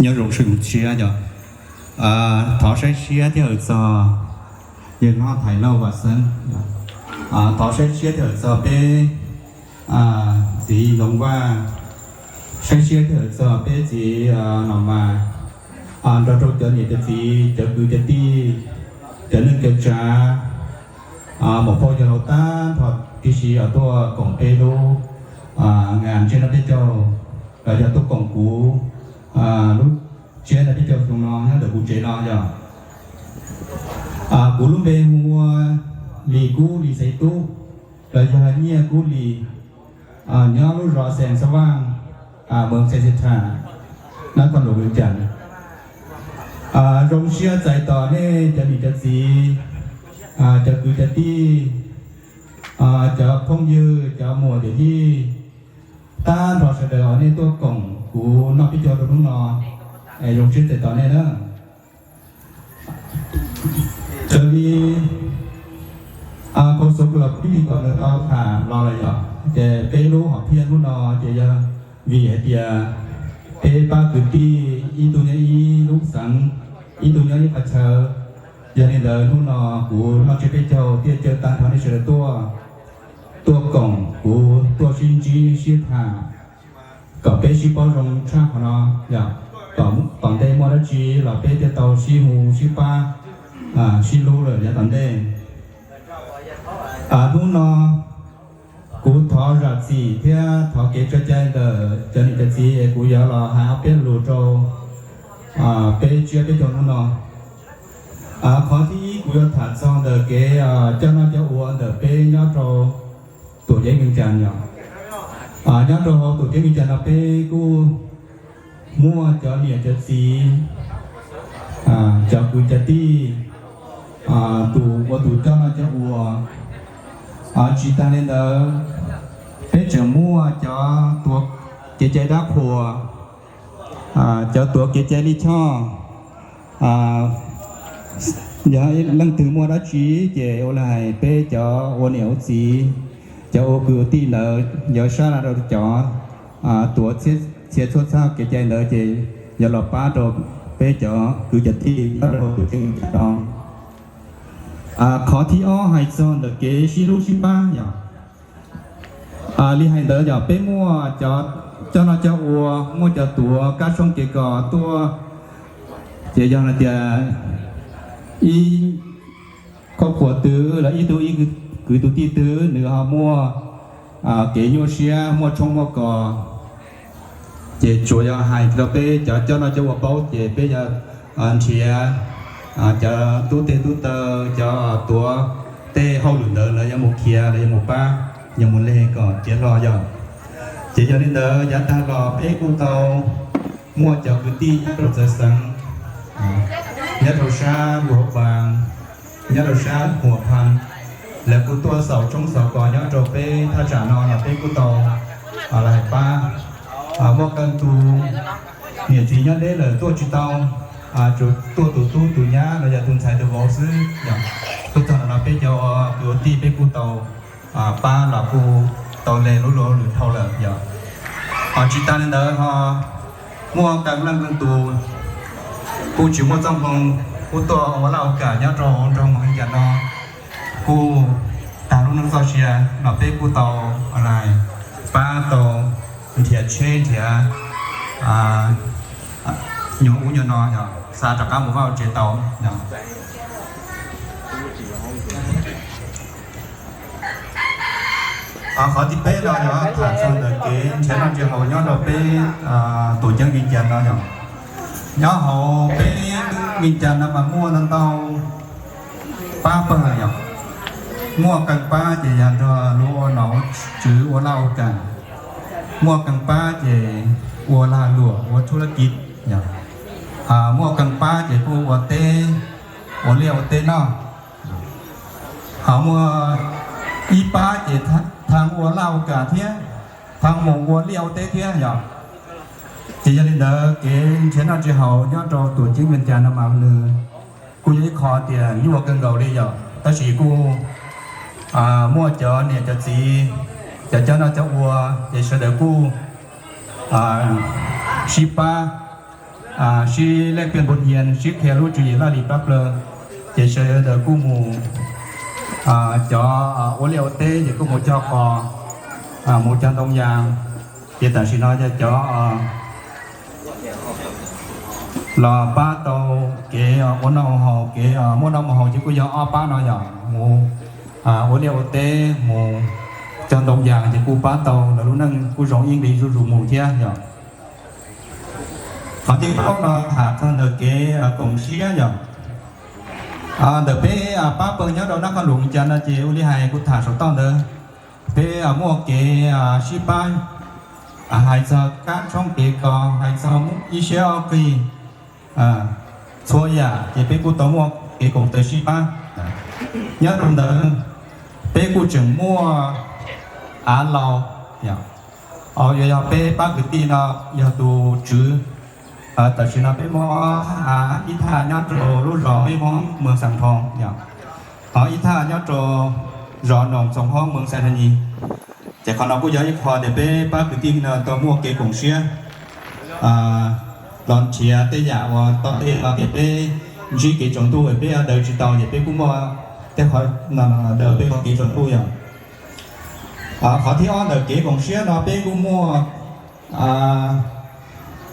Nyob zoo sawv daws, thov saib siab thiab hawm txog, yawg hlob Thaiv Lauj Vam Xeeb, thov saib siab thiab hawm txog peb txiv Ntxoov Vaj, saib siab thiab hawm txog peb txiv Nom Mas, nrog rau cov niam cov txiv, cov kwv cov tij, cov neej cov tsav, muam phauj yawg laus tag nrho, tib si tuaj koom peb lub ngas ntsej noj peb caug, los yog tuaj koom kuv lub tsiab noj peb caug xyoo no nyob ntawm kuv tsev no yog. Kuv lub npe hu ua Lis Kub Lis Xaiv Tub, los yog Nyiaj Kub Lis, nyob lub zos Xees Xab Vaj, moos Xees Xis Thas, nab koj luam Vias Cas. Zoo siab txais tos nej cov niam cov txiv, cov kwv cov tij, cov phooj ywg, cov muam yawm yij, tag nrho sawv daws uas nej tuaj koom kuv noj peb caug rau hnub no, es zoo siab txais tos nej na. Raws li khau xov los pib kom nws tau tham los lawm yom, ces peb lub hom phiaj hnub no ces yog vim hais tias peb pab kwv tij ib tug nyob ib lub xeev, ib tug nyob ib qhov chaw. Yog li ntawd hnub no kuv noj tsiab peb caug thiaj caw tag nrho nej sawv daws tuaj, tuaj koom kuv tuaj sib ntsib sib tham, kom peb sib paub zoo tshaj qhov no yom. Tom ntej muaj dab tsi los peb thiaj tau sib hu sib pab, sib hlub lawm yav tom ntej. Hnub no kuv thov zam txim thiab thov kev tso cai ntawm cov niam cov txiv es kuv yuav los hais ob peb lus rau peb tsiab peb caug hnub no. Qhov thib ib kuv yuav tham txog ntawm kev coj noj coj ua ntawm peb nyob rau tuam ceeb Vias Cas yom. Nyob rau hauv tuam ceeb Vias Cas no peb kuj muaj cov niam cov txiv, cov kwv cov tij, tus ua tus coj noj coj ua. Tsis tas li ntawd, peb tseem muaj cov tuav kev cai dab qhuas, cov tuav kev cai lij choj. Yog leej twg muaj dab tsi ces ua li hais peb cov ua niam ua txiv, cov ua kwv ua tij ntawd yuav sab laj rau cov tuav txhiab txhua txhaj kev cai ntawd ces yuav los pab rau peb cov kwv cov tij nyob rau tuam ceeb Vias Cas no. Qhov thib ob hais txog ntawm kev sib hlub sib pab yom. Li hais ntawd yog peb muaj cov coj noj coj ua, muaj cov tuav kab tshoob kev kos tuaj, ces yog hais tias ib khoj phuam twg los ib tug ib kwv tus tij twg nws ho muaj kev nyuaj siab muaj tshoob muaj kos, ces tsuas yog hais rau peb cov coj noj coj ua paub ces peb yuav nrhiav cov tub teg tub taw, cov tuav tej hauj lwm ntawd lawv yuav mus khiav, lawv yuav mus pab, yuav mus leg kom tiav hlo yog. Ces yog li ntawd yav tag los peb kuj tau muaj cov kwv tij nyob rau txawv xeev, nyob rau sab Luam Hauv Paas, nyob rau sab Huam Pha, lawv kuj tuaj xaus tshoob xaus kos nyob rau peb thaj tsam no los peb kuj tau los hais pab. Muaj qee tus niam txiv nyob deb lawm tuaj tsis tau, tsuas tuaj tus tub tus nyab los yog tus ntxhais tus vauv xwb yom. Tuaj txog no peb cov kwv tij peb kuj tau pab los kuj tau leg lub luag lwm dhau lawm yom. Ho tsis tas li ntawd ho muaj qee leej qee tus kuj tsis muaj txoj hmoo kuj tuaj ua laj ua kam nyob rau nroog Moos Vias Cas no, kuj tag lub neej txoj sia los peb kuj tau pab tau nrhiav tsheb nrhiav nyuag ub nyuag no yog xa rov qab mus vaj tsev tau. Qhov thib peb no yog tham txog ntawm kev nrhiav noj nrhiav haus nyob rau peb tuam ceeb Vias Cas no yog, nyob hauv peb Vias Cas no mas muaj ntau ntau pab pawg yog, muaj qee pab ces yog nrog luag ua nom tswv ua laj ua kam, muaj qee pab ces ua lag luam ua thub lab kiv yog, muaj qee pab ces kuj ua teb, ua liaj ua teb noj, ho muaj ib pab ces thav ua laj ua kam thiab, thav mus ua liaj ua teb thiab yog. Ces yog li ntawd kev nrhiav noj nrhiav haus nyob rau tuam ceeb Vias Cas no mas nws kuj yog ib qho tias nyuaj kawg nkaus li yog, tab sis kuj muaj cov niam cov txiv, cov coj noj coj ua, ces sawv daws kuj sib pab, sib lej piaj npuj hia, sib qhia lub tswv yim laj lim pab plaws, ces sawv daws kuj mus, cov ua liaj ua teb ces kuj mus cog qos, mus cog ntoo yas. Ces tam sim no yog cov los pab tau kev ua noj ua haus, kev muaj noj muaj haus ces kuj yog ob pab no yog mus ua liaj ua teb, mus cog ntoo yas ces kuj pab tau lawv lub neej kuj zoo ib nqis zuj zus mus thiab yog. Qhov thib plaub no tham txog ntawm kev koom siab yog ntawm peb pab pawg nyob rau Nab Qhoos Luam cas no ces ua li hais kuv tham saum toj ntawd, peb muaj kev sib pab, hais txog kab tshoob kev kos, hais txog ib siab ob qig, txhua yam ces peb kuj tau muaj kev koom tes sib pab. Nyob rau ntawd peb kuj tseem muaj av laus, yog peb pab kwv tij no yog tus tswv. Tam sim no peb muaj ib thaj nyob rau lub zos Vib Hoob Moos Xas Thoo, ho ib thaj nyob rau zos Noos Txoos Hoob Moos Xas Thas Nyis. Ces qhov no kuj yog ib qho tias peb pab kwv tij no tau muaj kev koom siab los nrhiav tej yam uas tau tej los tias peb ntsib kev tsaus ntuj peb daws tsis tau ces peb kuj muaj tej qhov daws peb qhov kev tsaus ntuj yog. Qhov thib ob ntawm kev koom siab no peb kuj muaj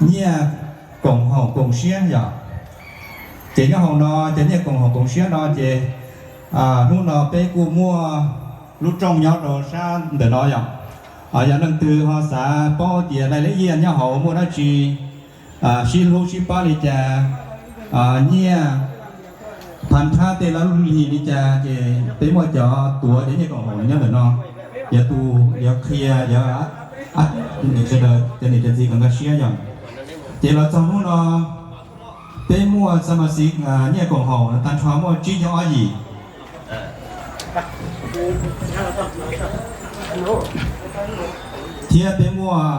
nyiaj koom haum koom siab yom. Ces nyob hauv no cov nyiaj koom haum koom siab no ces hnub no peb kuj muaj lub rooj nyob rau sab ntawm no yom. Yog leej twg ho xav paub tias laj leb yiaj nyob hauv muaj dab tsi, sib hlub sib pab li cas, nyiaj phav nrhab tej laj lig li cas ces peb muaj cov tuav cov nyiaj koom haum nyob ntawm no, yog tus yuav qhia, yog sawv daws cov niam cov txiv kom nkag siab yom. Ces los txog hnub no peb muaj xa mas xiv nyiaj koom haum tag nrho muaj tsib caug ob yim, thiab peb muaj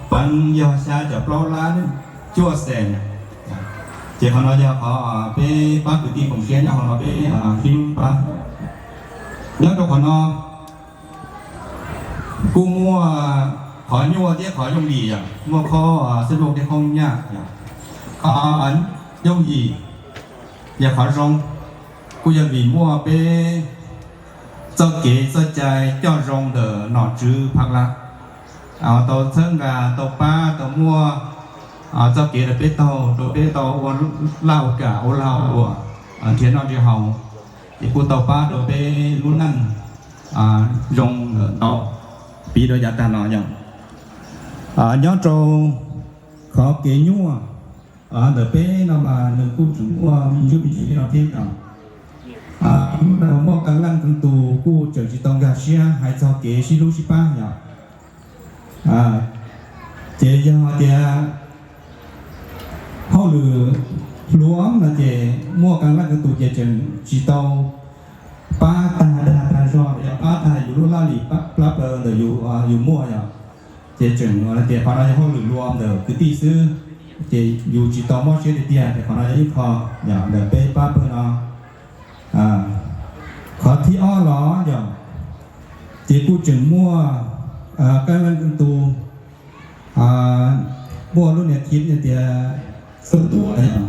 peev yog xya caum plaub lab cuaj xees. Ces qhov no yog qhov peb pab kwv tij koom siab nyob hauv no peb sib pab. Nyob rau qhov no kuj muaj qhov nyuaj thiab qhov yooj yim yom, muaj qhov xab luj thiab qhov nyaj yom. Qhov yooj yim yog qhov zoo, kuj yog vim muaj peb txoj kev txoj cai coj zoo ntawm nom tswv Phav Las tau txhawb nqa tau pab tau muaj txoj kev rau peb taug rau peb tau ua laj ua kam ua lag ua luam, nrhiav noj nrhiav haus, ces kuj tau pab rau peb lub neej zoo ntau piv rau yav tag los yom. Nyob rau qhov kev nyuaj ntawm peb no mas nws kuj tseem muaj me ntsis me ntsis li no thiab yom. Muaj kab leej kab tus kuj tseem tsis tau nkag siab hais txog kev sib hlub sib pab yom. Ces yog tias hauj lwm hluas no ces muaj kab leej kab tus ces tseem tsis tau pab tag dag tag zog, yog pab tag yus lub laj lim plab plaws ntawm yus muaj yom. Ces tseem tias qhov no yog hauj lwm luam ntawm kwv tij xwb, ces yus tsis tau mob siab tiag tiag, ces qhov no yog ib qho ntawm peb pab pawg no. Qhov thib ob los yog ces kuj tseem muaj kab leej kab tus muaj lub niag khib tias xub tuam,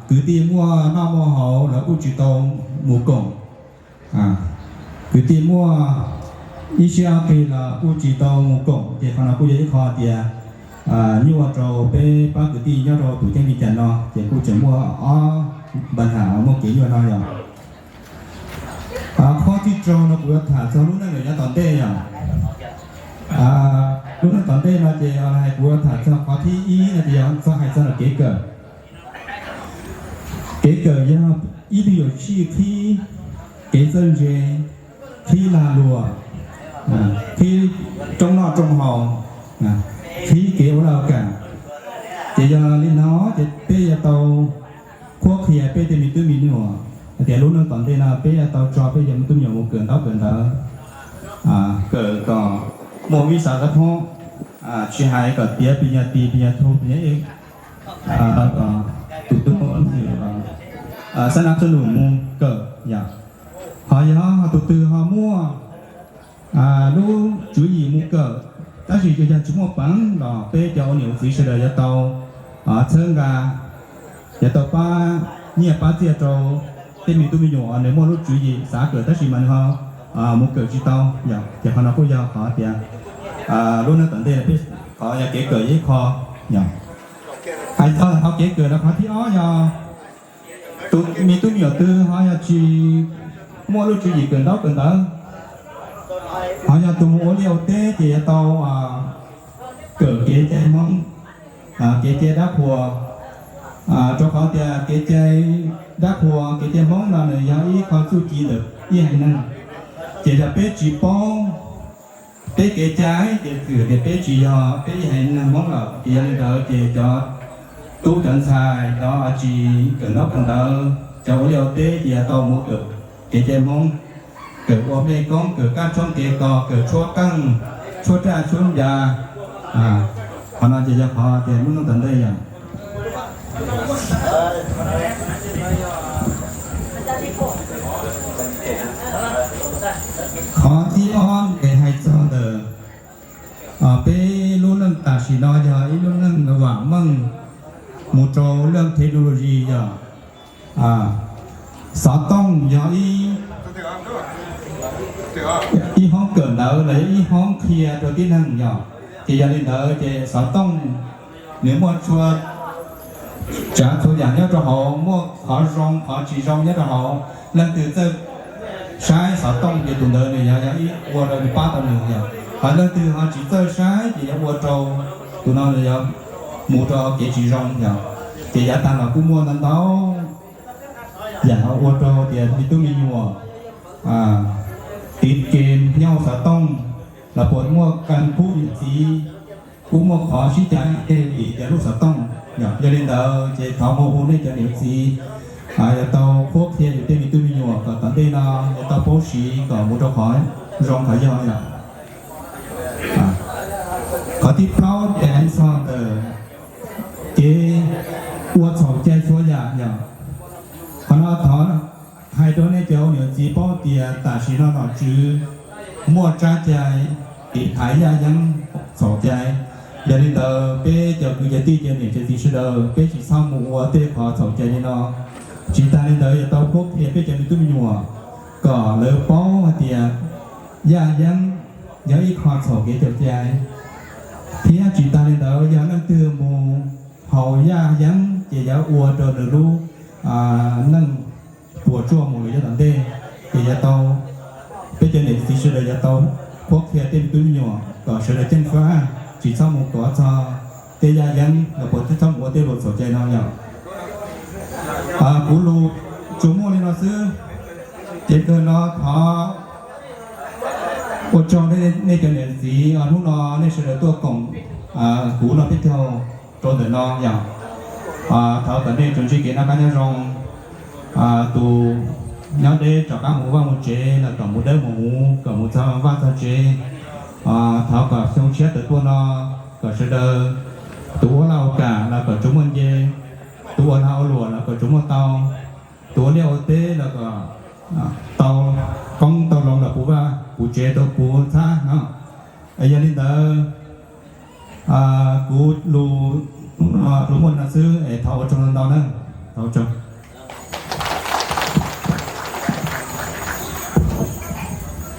kwv tij muaj noj muaj haus lawv kuj tsis tau mus koom, kwv tij muaj ib siab ob qig los kuj tsis tau mus koom, ces qhov no kuj yog ib qho tias nyuaj rau peb pab kwv tij nyob rau tus ceeb li cas no ces kuj tseem muaj ob npa nham muaj kev nyuaj no yom. Qhov thib rau no kuv yuav tham txog lub neej lawm yav tom ntej yom. Lub neej tom ntej no ces hais kuv yuav tham txog qhov thib ib no ces yog txog hais txog kev kawm. Kev kawm yog ib tug yuam sij qhib kev txawj ntse, qhib lag luam, qhib rooj noj rooj haus, qhib kev ua laj kam. Ces yog li no ces peb yuav tau qhuab qhia peb tej me tub me nyuam hais tias lub neej tom ntej no peb yuav tau tso peb cov me tub me nyuam mus kawm ntaub kawm ntawv, kawm kom muaj vib xav dab phob, tsis hais kom tiav pis nyas tis pis nyas thu pis nyas ej, kom tus tub xab nab xab num mus kawm yom. Ho yog tus twg ho muaj lub tswv yim mus kawm tab sis yog tsis muaj peev los peb cov ua niam ua txiv sawv daws yuav tau txhawb nqa, yuav tau pab nyiaj pab txiaj rau tej me tub me nyuam uas nws muaj lub tswv yim xav kawm tab sis mas nws ho mus kawm tsis tau, yog ces qhov no kuj yog qhov tias lub neej tom ntej, qhov yog kev kawm yog ib qho, yog hais txog qhov kev kawm no qhov thib ob yog tus me tub me nyuam twg ho yog tsis muaj lub tswv yim kawm ntaub kawm ntawv, ho yog tus mus ua liaj ua teb ces yuav tau kawm kev cai Hmoob, kev cai dab qhuas, rau qhov tias kev cai dab qhuas kev cai Hmoob no nws yog ib qho txuj ci ntawm ib haiv neeg, ces yog peb tsis paub peb kev cai ces txwm tias peb tsis yog peb ib haiv neeg Hmoob lawm, ces yog li ntawd ces cov tub cov ntxhais cov tsis kawm ntaub kawm ntawv, cov ua liaj ua teb ces yuav tau mus kawm kev cai Hmoob, kawm ua mej koob, kawm kab tshoob kev kos, kawm tshuab qeej, tshuab raj tshuab ncav. Qhov no ces yog qhov tias lub neej tom ntej yog qhov thib ob es hais txog ntawm peb lub neej tam sim no yog ib lub neej vam meej mus rau lub technology yog xov tooj yog ib hoob kawm ntawv los yog ib hoob qhia rau tib neeg yog. Ces yog li ntawd ces xov tooj nws muaj txhua tsav txhua yam nyob rau hauv, muaj qhov zoo qhov tsis zoo nyob rau hauv. Leej twg txawj saib xov tooj ces tus ntawd nws yog yog ib ua rau nws pab tau nws yog, ho leej twg ho tsis txawj saib ces yuav ua rau tus no nws yuav mus rau kev tsis zoo yog. Ces yav tag los kuj muaj ntau ntau yam ua rau tias me tub me nyuam tiv kev nyob hauv xov tooj los puas muaj kas khub niam txiv kuj muaj qhov sib cav ib teg vim tias lub xov tooj. Yog li ntawd ces thov mus hu nej cov niam txiv yuav tau qhuab qhia yus tej me tub me nyuam kom tom ntej no yuav tau paub siv kom mus rau qhov zoo qhov yog yom. Qhov thib plaub ces hais txog ntawm kev ua txhaum cai txhua yam yom. Qhov no thov hais rau nej cov niam txiv paub tias tam sim no nom tswv muaj tsab cai kev thaiv yaj yeeb txhaum cai. Yog li ntawd peb cov kwv cov tij cov niam cov txiv sawv daws peb tsis txhob mus ua tej qhov txhaum cai li no. Tsis tas li ntawd yuav tau qhuab qhia peb cov me tub me nyuam kom lawv paub hais tias yaj yeeb yog ib qho txhaum kev cai, thiab tsis tas li ntawd yog leej twg mus haus yaj yeeb ces yuav ua rau nws lub neej puas tsuaj mus lawm yav tom ntej. Ces yuav tau, peb cov niam txiv sawv daws yuav tau qhuab qhia tej me tub me nyuam kom sawv daws ceev faj, tsis txhob mus kov txog tej yaj yeeb los puas tsis txhob mus ua tej lus txhaum cai no yom. Kuv lus tsuas muaj li no xwb. Ces kawg no thov ua tsaug nej cov niam txiv hnub no nej sawv daws tuaj koom kuv noj peb caug rau ntawm no yom. Thov kom nej tsuas ntsib kev noj qab nyob zoo. Tus nyob deb rov qab mus vaj mus tsev los kom mus dawb mus huv, kom mus txog vaj txog tsev. Thov kom xyoo tshiab tawm tuaj no kom sawv daws, tus ua laj ua kam los kom tsuas muaj nce, tus ua lag ua luam los kom tsuas muaj tau, tus ua liaj ua teb los kom tau koob tau loo los puv vaj puv tsev tau puv txhab no. Yog li ntawd, kuv lus tsuas muaj li no xwb es thov ua tsaug ntau ntau na. Thov ua tsaug.